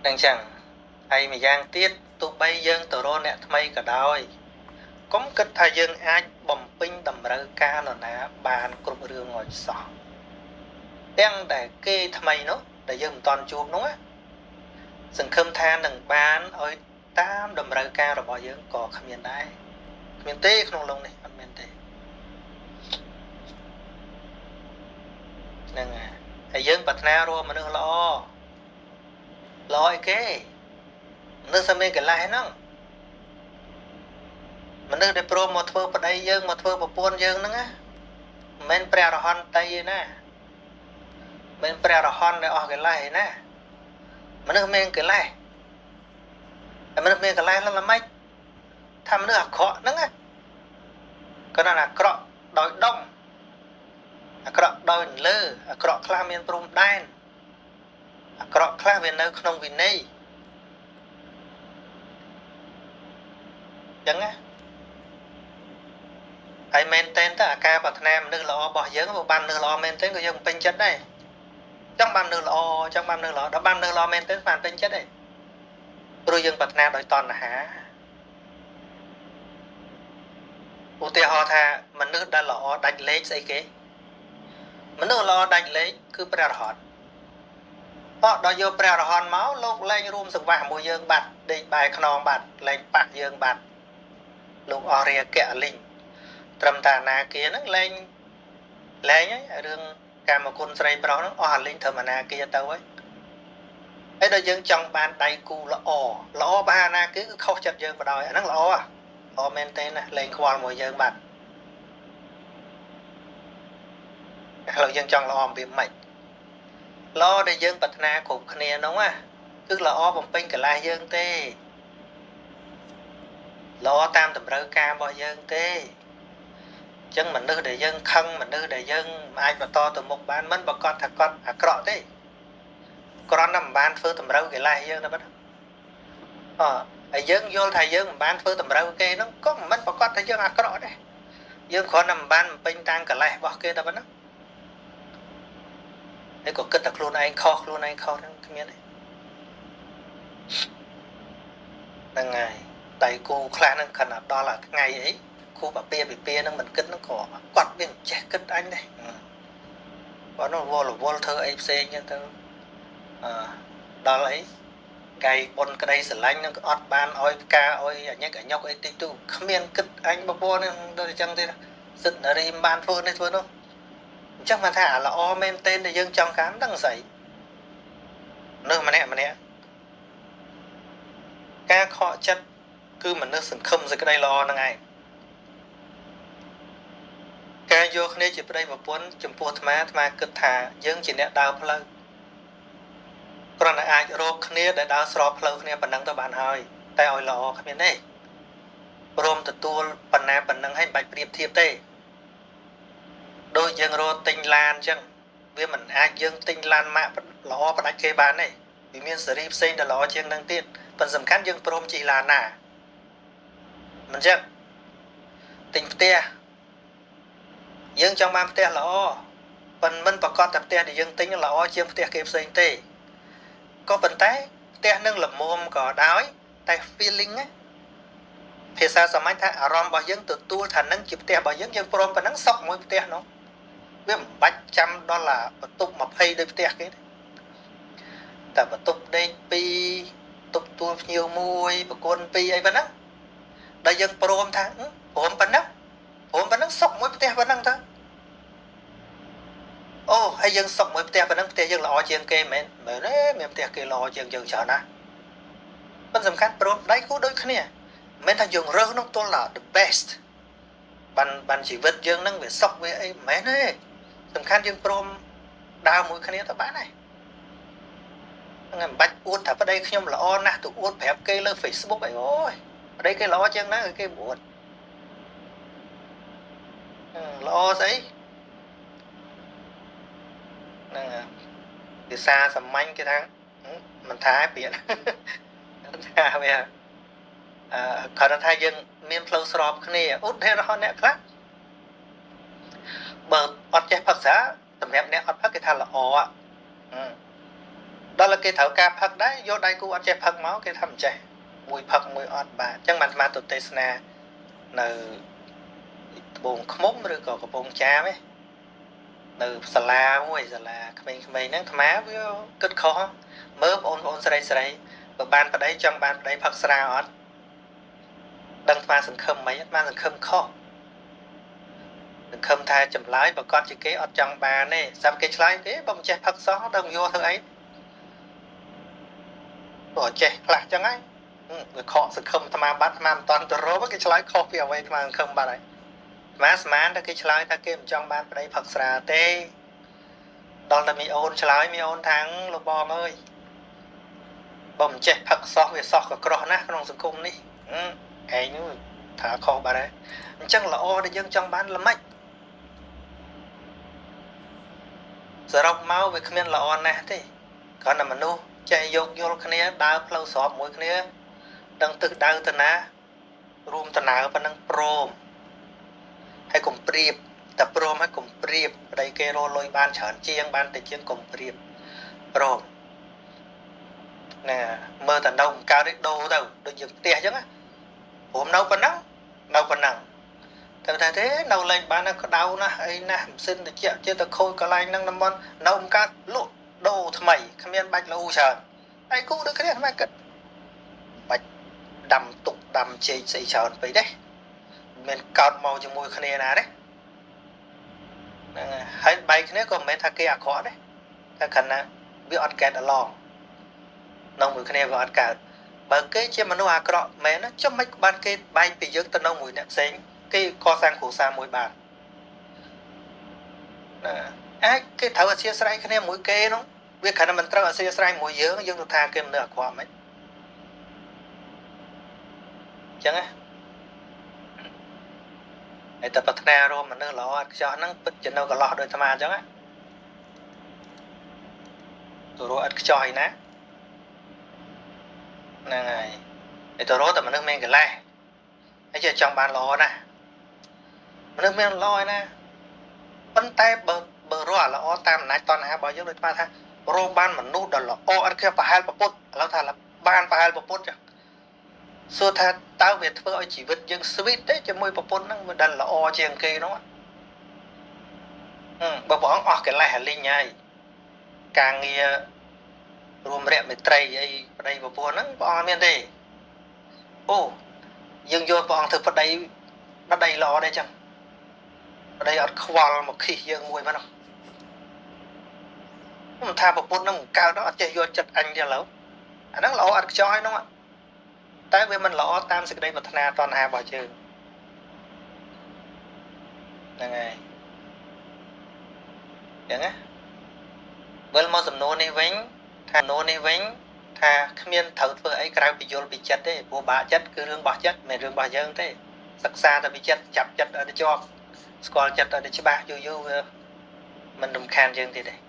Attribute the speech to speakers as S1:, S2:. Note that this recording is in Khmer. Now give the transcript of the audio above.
S1: អញ្ចឹងហើយម្យ៉ាងទៀតទោះបីយើងទៅរកអ្នកថ្មីក៏ដោយកុំគិតថាយើងអាចបំពេញតម្រូវការនរណាបានគ្រប់រឿងឲ្យសោះទាំងដែលគេថ្មីនោះដែលយើងមិនតាន់ជួបនោះសង្ឃឹមថានឹងបានឲ្យតាមតម្រូវការរបស់យើងក៏គ្មានដែរគ្មានទេក្នុងលោកនេះអត់មានទេហ្នឹងហើយយើងប្រាថ្នារកមនុស្សល្អល្អអីគេមនុស្សតែមានកលេសហ្នឹងមនុស្សដែលព្រមមកធ្វើប្តីយើងមកធ្វើប្រពន្ធយើងហ្នឹងណាមិនមែនព្រះអរហន្តទេណាមិនព្រះអរហន្តដែលអស់កិលេសឯណាមនុស្សមានកិលេសតែមនុស្សមានកិលេសឡើងល្មិចថាមនុស្សអាក្រក់ហ្នឹងណាគាត់ថាអាក្រក់ដោយដុំអាក្រក់ដោយលើអាក្រក់ខ្លះមានព្រំដែនអាក្រក់ខ្លះវានៅក្នុងវិន័យចឹងណាហើយមែនតើតើអាការប្រាថ្នាមនុស្សល្អរបស់យើងបើបានមនុស្សល្អមែនតើក៏យើងពេញចិត្តដែរចង់បានមនុស្សល្អចង់បានមនុស្សល្អដល់បានមនុស្សល្អមែនតើបានពេញចិត្តដែរព្រោះយើងប្រាថ្នាដោយតណ្ហាឧទាហរណ៍ថាមនុស្សដែលល្អដាច់លេខស្អីគេមនុស្សល្អដាច់លេខគឺព្រះអរហន្តបោះដល់យកព្រះអរហន្តមកលោកលែងរួមសង្វាស់មួយយើងបាត់ដេកបែរខ្នងបាត់លែងប៉ះយើងបាត់លោកអរិយកៈលីងត្រឹមតែអនាគាហ្នឹងលែងហើយរឿងកាមគុណស្រីប្រុសហ្នឹងអស់អាលីងត្រឹមអនាគាទៅហើយហើយដល់យើងចង់បានដៃគូល្អល្អបើអនាគាគឺខុសចិត្តយើងបដ ாய் អាហ្នឹងល្អល្អមែនទេណាលែងខ្វល់មួយយើងបាត់ឥឡូវយើងចង់ល្អអំពីម៉េចល្អដែលយើងប្រាថ្នាគ្រប់គ្នាហ្នឹងណាគឺល្អបំពេញកិលេសយើងទេល្អតាមតម្រូវការរបស់យើងទេអញ្ចឹងមនុស្សដែលយើងខឹងមនុស្សដែលយើងមិនអាចបន្តទៅមុខបានមិនប្រកាសថាគាត់អាក្រក់ទេគ្រាន់តែមិនបានធ្វើតម្រូវកិលេសយើងតែប៉ុណ្ណោះអហើយយើងយល់ថាយើងមិនបានធ្វើតម្រូវគេហ្នឹងក៏មិនប្រកាសថាយើងអាក្រក់ដែរយើងគ្រាន់តែមិនបានបំពេញតាមកិលេសរបស់គេតែប៉ុណ្ណោះហើយក៏គិតតែខ្លួនឯងខុសខ្លួនឯងខុសហ្នឹងគ្មានទេហ្នឹងហើយដៃគូខ្លះហ្នឹងខណៈដល់អាថ្ងៃអីគូបពាពិពាហ្នឹងមិនគិតហ្នឹងក៏គាត់វាមិនចេះគិតអញដែរគាត់នោះវល់វល់ធ្វើអីផ្សេងចឹងទៅអដល់អីកាយបុនក្តីស្រឡាញ់ហ្នឹងក៏អត់បានឲ្យផ្កាឲ្យអញឹកអញុកអីតិចទូគ្មានគិតអញបបរនេះដូចអញ្ចឹងទេសិទ្ធិនារីមិនបានធ្វើនេះធ្វើនោះអញ្ចឹងបានថាអាល្អមែនទែនដែលយើងចង់ការមិនដឹងស្អីមនុស្សម្នាក់ម្នាក់ការខកចិត្តគឺមនុស្សសង្ឃឹមសេចក្តីល្អហ្នឹងឯងការយកគ្នាជាប្តីប្រពន្ធចំពោះអាត្មាអាត្មាគិតថាយើងជាអ្នកដើរផ្លូវគ្រាន់តែអាចរកគ្នាដែលដើរស្របផ្លូវគ្នាប៉ុណ្ណឹងទៅបានហើយតែឲ្យល្អគ្មានទេព្រមទទួលប៉ុណ្ណាប៉ុណ្ណឹងហើយមិនបាច់ប្រៀបធៀបទេដូចយើងរកទិញឡានអញ្ចឹងវាមិនអាចយើងទិញឡានម៉ាកល្អផ្ដាច់គេបានទេវាមានសេរីផ្សេងដែលល្អជាងនឹងទៀតប៉ុន្តែសំខាន់យើងព្រមជិះឡានណាមិនចឹងទិញផ្ទះយើងចង់បានផ្ទះល្អប៉ុន្តែមិនប្រកាសថាផ្ទះដែលយើងទិញល្អជាងផ្ទះគេផ្សេងទេក៏ប៉ុន្តែផ្ទះនឹងល្មមក៏ដោយតែ feeling ណាភាសាសាមញ្ញថាអារម្មណ៍របស់យើងទទួលថានឹងជាផ្ទះរបស់យើងយើងព្រមប៉ុណ្ណឹងសុខមួយផ្ទះនោះវាមិនបាច់ចាំដល់អាបន្ទប់20ដូចផ្ទះគេទេតែបន្ទប់ដេក2ទប់ទួលភ្ញៀវ1ប្រគល់2អីប៉ុណ្ណឹងដែលយើងព្រមថាព្រមប៉ុណ្ណឹងព្រមប៉ុណ្ណឹងសុខមួយផ្ទះប៉ុណ្ណឹងទៅអូហើយយើងសុខមួយផ្ទះប៉ុណ្ណឹងផ្ទះយើងល្អជាងគេមែនមែនទេមានផ្ទះគេល្អជាងយើងច្រើនណាស់ប៉ុន្តែសំខាន់ព្រមដៃគូដូចគ្នាមិនមែនថាយើងរើសនោះទល់ដល់ the best បានជីវិតយើងនឹងវាសុខវាអីមិនមែនទេសំខាន់យើងព្រមដើរមួយគ្នាទៅបានហើយហ្នឹងមិនបាច់អួតថាប្តីខ្ញុំល្អណាស់ទៅអួតប្រាប់គេលើ Facebook អីអូយប្តីគេល្អជាងណាគេអួតល្អស្អីហ្នឹងភាសាសាមញ្ញគេថាមិនថាពាក្យថាវាគ្រាន់តែថាយើងមានផ្លូវស្របគ្នាឧទាហរណ៍អ្នកខ្លះបើអត់ចេះផឹកស្រាសម្រាប់អ្នកអត់ផឹកគេថាល្អ ដល់គេត្រូវការផឹកដែរយកដៃគូអត់ចេះផឹកមកគេថាមិនចេះមួយផឹកមួយអត់បាទអញ្ចឹងបានអាត្មាទៅទេសនានៅត្បូងឃ្មុំឬក៏កំពង់ចាមឯងនៅសាលាមួយសាលាក្មេងៗហ្នឹងអាត្មាវាគិតខុសមើលបងប្អូនស្រីស្រីបើបានប្តីចង់បានប្តីផឹកស្រាអត់ដឹងអាត្មាសង្ឃឹមមិនអាត្មាសង្ឃឹមខុសសង្ឃឹមថាចម្លើយប្រកាសជាគេអត់ចង់បានទេស្រាប់គេឆ្លើយគេបើមិនចេះផឹកសោះដឹងយកធ្វើអីបើចេះខ្លះចឹងហើយវាខកសង្ឃឹមអាត្មាបាត់អាត្មាមិនតាន់ទៅរកគេឆ្លើយខុសពីអ្វីអាត្មាសង្ឃឹមបាត់ហើយអាត្មាស្មានតែគេឆ្លើយថាគេមិនចង់បានប្តីផឹកស្រាទេដល់តែមីអូនឆ្លើយមីអូនថាងលោកបងអើយបើមិនចេះផឹកសោះវាសោះក៏ក្រោះណាស់ក្នុងសង្គមនេះឯងនោះថាខុសបាត់ហើយអញ្ចឹងល្អដែលយើងចង់បានល្មិចសរុបមកវាគ្មានល្អណាស់ទេគ្រាន់តែមនុស្សចេះយោគយល់គ្នាដើរផ្លូវស្របមួយគ្នាដឹងទិសដៅទៅណារួមដំណើរប៉ុណ្ណឹងព្រមហើយកុំព្រៀបតែព្រមហើយកុំព្រៀបប្តីគេរកលុយបានច្រើនជាងបានតែជាងកុំព្រៀបព្រមណាមើលតែនៅបង្កើតនេះដូរទៅដូចយើងផ្ទះអញ្ចឹងណាព្រមនៅប៉ុណ្ណឹងនៅប៉ុណ្ណឹងតែថាទេនៅលែងបានក្តៅណាស់អីណាស់ម៉ាស៊ីនត្រជាក់ជាទៅខូចកន្លែងហ្នឹងតំបន់នៅបង្កើតលក់ដូរថ្មីគ្មានបាច់លូច្រើនហើយគូដូចគ្នាអាគិតបាច់ដាំទុកដាំចេកស្អីច្រើនពេកទេមិនកោតមកជាមួយគ្នាណាទេហ្នឹងហើយបែកគ្នាក៏មិនមែនថាគេអាក្រក់ទេតែខណៈវាអត់កែតអឡងនៅមួយគ្នាវាអត់កើតបើគេជាមនុស្សអាក្រក់មែនណាចុះមិនបានគេបែកពីយើងទៅនៅមួយអ្នកផ្សេងគេកសាងគ្រួសារមួយបានណាអាចគេត្រូវអធិស្ឋានគ្នាមួយគេនោះវាគ្រាន់តែមិនត្រូវអធិស្ឋានមួយយើងយើងទៅថាគេមនុស្សអាក្រក់មិនអញ្ចឹងណាហើយតែប្រាថ្នារួមមនុស្សល្អអត់ខ្ចោះហ្នឹងពិតជានៅកន្លោះដោយអាត្មាអញ្ចឹងណាទៅរកអត់ខ្ចោះឯណាហ្នឹងហើយហើយទៅរកតែមនុស្សមានកិលេសហើយចេះចង់បានល្អណាស់មនុស្សមានល្អឯណាប៉ុន្តែបើរកអាល្អតាមអំណាចតណ្ហារបស់យើងដូចថារកបានមនុស្សដ៏ល្អអត់គេប្រហែលប្រពុតឥឡូវថាបានប្រហែលប្រពុតចាសួរថាតើវាធ្វើឲ្យជីវិតយើងស្វីតទេជាមួយប្រពន្ធហ្នឹងវាដល់ល្អជាងគេនោះបើព្រះអង្គអស់កិលេសអាលីងហើយការងាររួមរយៈមេត្រីអីប្តីប្រពន្ធហ្នឹងព្រះអង្គមានទេអូយើងយកព្រះអង្គធ្វើប្តីប្តីល្អដែរចឹងប្តីអត់ខ្វល់មកខិះយើងមួយហ្នឹងមិនថាប្រពន្ធហ្នឹងមិនកើតអត់ចេះយកចិត្តអញទេឥឡូវអាហ្នឹងល្អអត់ខ្ចោះហើយនោះតែវាមិនល្អតាមសេចក្តីប្រាថ្នាតណ្ហារបស់យើងហ្នឹងហើយអញ្ចឹងណាវិលមកសំណួរនេះវិញថាសំណួរនេះវិញថាគ្មានត្រូវធ្វើអីក្រៅពីយល់ពីចិត្តទេព្រោះបាក់ចិត្តគឺរឿងរបស់ចិត្តមិនរឿងរបស់យើងទេសិក្សាតែពីចិត្តចាប់ចិត្តឲ្យទៅជាប់ស្គាល់ចិត្តឲ្យទៅច្បាស់យូរយូរវាមិនរំខានយើងទៀតទេ។